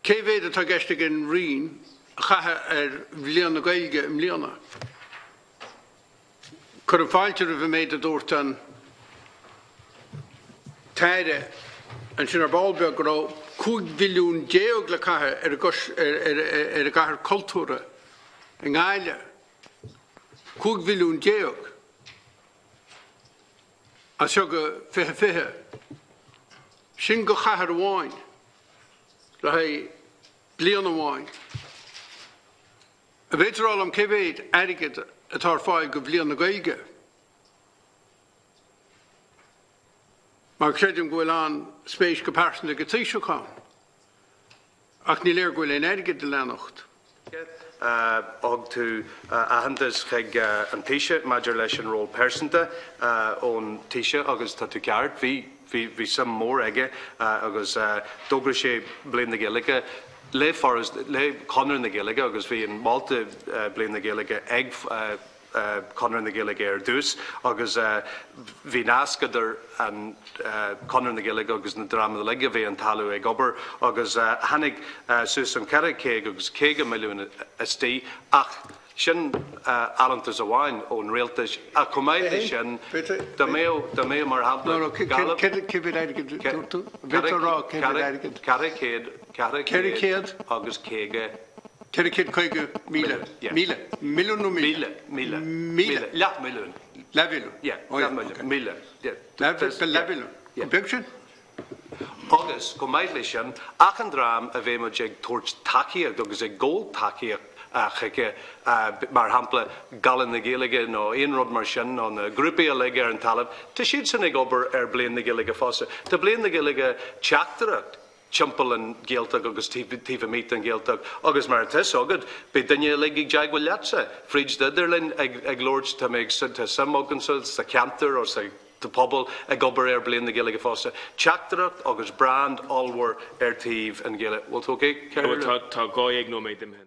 Cé mhéad atá i gceist ag an Roinn a chaitheamh ar Bhliain na Gaeilge i mbliana? Cuirim fáilte roimh an méid a dúirt an tAire ansin ar ball beag go raibh 15 mhilliún le caitheamh ar an gcathair cultúrtha i nGaillimh. 15 mhilliún! As seo go 2020. Sin do chathair amháin le haghaidh bliain amháin. An bhféadfá a rá liom cé mhéad airgead atá ar fáil do Bhliain na Gaeilge? Mar creidim go bhfuil an-spéis go pearsanta ag an Taoiseach ann. Ach ní léir go bhfuil aon airgead le leanacht. Thug tú aitheantas chuig an Taoiseach maidir leis an ról pearsanta ón Taoiseach agus tá tú ceart, bhí, bhí, bhí suim mór aige agus d'fhógraigh sé Bliain na Gaeilge le Foras, le Conradh na Gaeilge agus bhí an molta Bliain na Gaeilge ag Conradh na Gaeilge ar dtús agus bhí nasc idir an Conradh na Gaeilge agus na dreamanna uilig a bhí an talamh ag obair agus tháinig suas an 400 agus 50 milliún istigh ach sin allúntas amháin ón rialtas ach chomh maith leis sin dá mbeadh dá mbeadh mar shampla Gaillimh 400 400 agus 50 450,000? Míle? Milliún nó míle? Míle. Míle. Leathmhilliún. Leathmhilliún? Yeah, leathmhilliún. Míle. Leathmhilliún. Chomh beag sin? Agus, chomh maith leis sin, achan dream a bheidh muid ag tabhairt tacaíocht agus ag gabháil tacaíocht chuige, mar shampla, Gala na Gaeilge nó aon rud mar sin, nó na grúpaí uilig ar an talamh, tá siadsan ag obair ar Bliain na Gaeilge fosta. Tá Bliain na Gaeilge teachtaireacht timpeall an Ghaeltacht agus taobh amuigh den Ghaeltacht agus mar atá fhios agat beidh duine uilig ag teagmháil leatsa fríd d'idirlíon ag ag labhairt tá mé ag tá suim agamsa sa cheantar ó sa pobal ag obair ar Bliain na Gaeilge fosta. Teachtaireacht agus brand ollmhór ar taobh an Ghaeilge. Bhfuil tú ok? Tá 12 nóiméad imithe.